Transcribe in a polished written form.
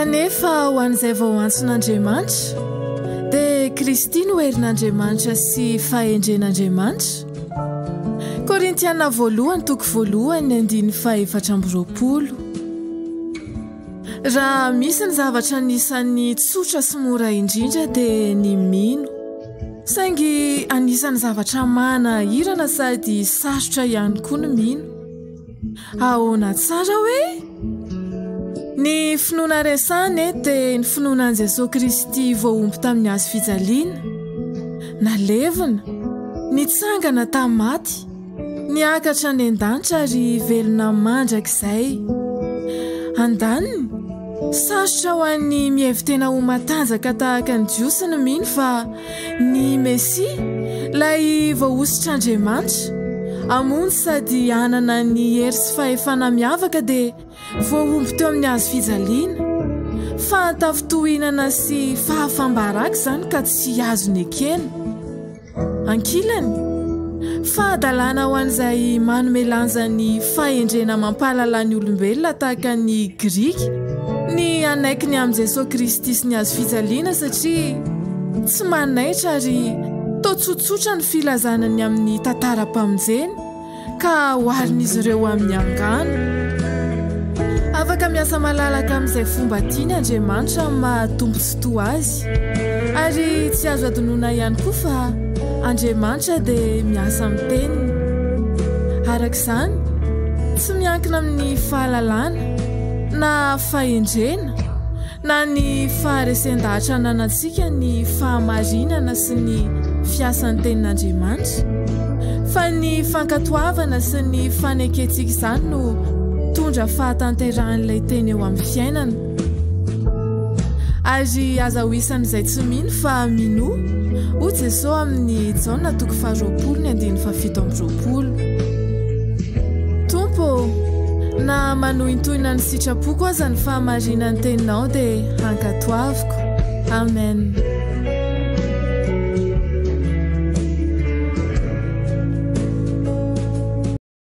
Kanefa ho an'izay vao antson'Andriamanitra, dia Kristy no herin'Andriamanitra sy fahendren'Andriamanitra. Korintiana voalohany toko voalohany andininy fahefatra amby 20. Raha misy ny zavatra anisan'ny tsotra sy mora indrindra dia ny mino. Saingy anisan'ny zavatra manahirana sady sarotra ihany koa ny mino. Ahoana tsara hoe? Ny finoana resahina eto dia ny finoana an'i Jesoa Kristy voahombo tamin'ny hazo fijaliana, nalevina, nitsangana tamin'ny maty, niakatra any an-danitra ary velona mandrakizay. Andaniny, sarotra ho an'ny mihevi-tena ho matanjaka tahaka ny Jiosy ny mino fa Ny Mesia, ilay voahosotr'Andriamanitra, hamonjy sady hanana ny hery sy fahefana miavaka dia voahombo teo amin'ny hazo fijaliana. Fahatafintohinana sy fahafam-baraka izany ka tsy azo nekena. Ankilany, fahadalana ho an'izay manome lanja ny fahendrena amam-pahalalan'ny olombelona tahaka ny Grika ny hanaiky ny amin'i Jesoa Kristy sy ny hazo fijaliana satria tsy manaitra ary toa tsotsotra ny filazana ny amin'ny tantaram-pamonjena ka oharin'izy ireo amin'ny angano. Afaka miasa malalaka amin'izay fomba tiany Andriamanitra amin'ny maha Tompo Tsitoha Azy. Ary tsy azo adinoina ihany koa fa Andriamanitra dia miasa amin'ny Teniny. Araka izany, tsy miankina amin'ny fahalalana, na fahendrena, Na ny faharesen-dahatra ananantsika ny fahamarinana sy ny fiasan'ny Tenin'Andriamanitra, fa ny fankatoavana sy ny fanekentsika izany no mitondra fahatanterahan'ilay Teny eo amin'ny fiainana. Ary aza ho isan'izay tsy mino fa minoa, hoy Jesoa amin'ny Jaona toko faharoapolo ny andininy fahafito amby 20. Tompo ô, na manohintohina ny sitrapoko aza ny fahamarinan'ny teninao dia hankatoaviko. Amen.